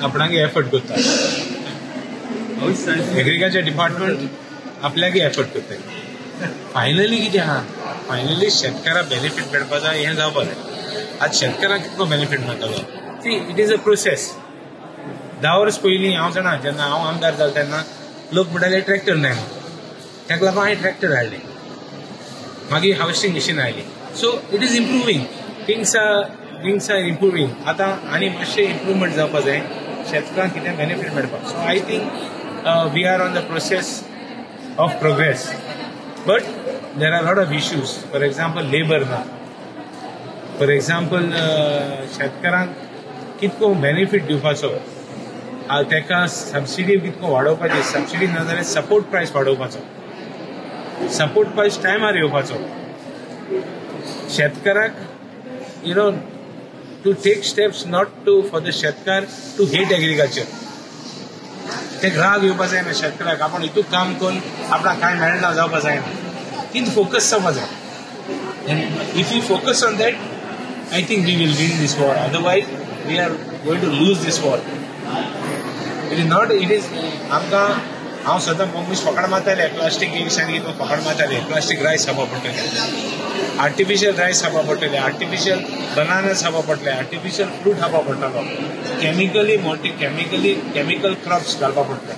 आपणागे एफर्ट करता, agriculture department आपल्यागे एफर्ट करता. फायनली कितें आहा, फायनली शेतकाराक बेनिफीट मेळपा जाय, हें जावपा जाय. आज शेतकाराक कितलो बेनिफीट मेळटलो? See, it is a process. 10 वर्स पयलीं हांव जाणा, जेन्ना हांव आमदार जालो तेन्ना लोक म्हणटाले ट्रॅक्टर नाय, ताका लागून हांवें ट्रॅक्टर हाडले, मागीर हार्वेस्टींग मशीन आयली. So it is improving, things are improving. आतां आनी मातशें इम्प्रूवमेंट जावपा जाय, शेतकारांक कितें बेनिफीट मेळपाक. So I think we are on the process of progress, but there are lot of issues. For example labour ना, फॉर एक्झाम्पल शेतकारांक कितको बेनिफीट दिवपाचो, ताका सबसिडी कितको वाडोवपाची, सबसिडी ना जाल्यार सपोर्ट प्रायस वाडोवपाचो, सपोर्ट प्रायस टायमार येवपाचो. शेतकाराक you know to take steps not to for the शेतकार टू हेट एग्रीकल्चर. ते राग येवपा जायना शेतकाराक, आपण हितून काम करून आपणाक कांय मेळना जावपा जायना, तितून फोकस जावपा जाय. And if you focus on that, I think we will win this war. Otherwise we are going to lose this war. It is not, it is आमकां, हांव सदां मम्मीस फकड मारताले प्लास्टीक दिसांनी कितें फकड मारताले, प्लास्टीक रायस खावपा पडटले, artificial rice खावपा पडटले, आर्टिफिशियल बनानास खावपा पडटले, आर्टिफिशियल फ्रूट खावपा पडटलो, केमिकली मोटी केमिकली केमिकल क्रॉप्स घालपा पडटले.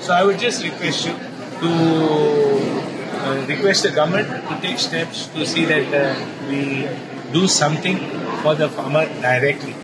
So I would just request you to request the government to take steps to see that we do something for the farmer directly.